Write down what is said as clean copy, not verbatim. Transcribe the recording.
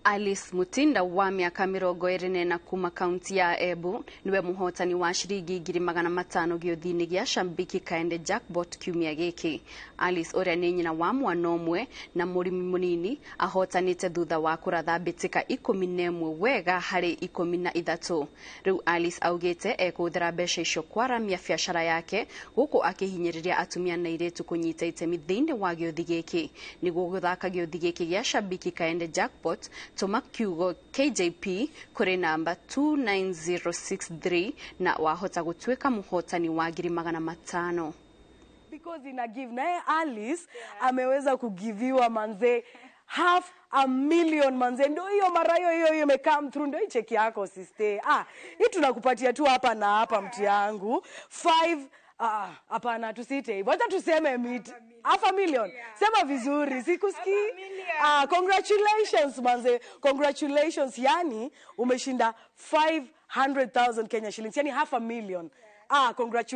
Alice Mutinda wa mĩaka 24 kuma kaunti ya Embu niwe mũhotani wa ciringi 500,000 gĩũthi-inĩ gĩa Shabiki Kaende Jackpot kiumia gĩkĩ. Alice ũrĩa nĩ nyina wa mwana ũmwe na mũrĩmi mũnini ahotanĩte thutha wa kũratha mbĩtĩka 11 wega harĩ 13. Rĩu Alice augĩte ekũhũthĩra mbeca icio kwaramia biacara yake gũkũ akĩhinyĩrĩria atumia na airĩtu kũnyita itemi thĩinĩ wa gĩũthi gĩkĩ. Nĩguo gũthaka gĩũthi gĩkĩ gĩa Shabiki Kaende Jackpot, tũma kiugo KJP kũrĩ namba 29063 na wahota gũtuĩka mũhotani wa 500,000. Because ina give naye Alice ameweza kugiviwa manze half a million manze, ndio hiyo mara hiyo hiyo hiyo imecome through, ndio hii cheki yako sister. Ah, hii tunakupatia tu hapa na hapa mtu yangu five. Ah, hapana, tusiite hivyo, acha tuseme mit half a million. Sema vizuri, sikusikii. Ah, congratulations manze, congratulations. Yani umeshinda 500,000 Kenya shillings, yani half a million. Ah, congratulations.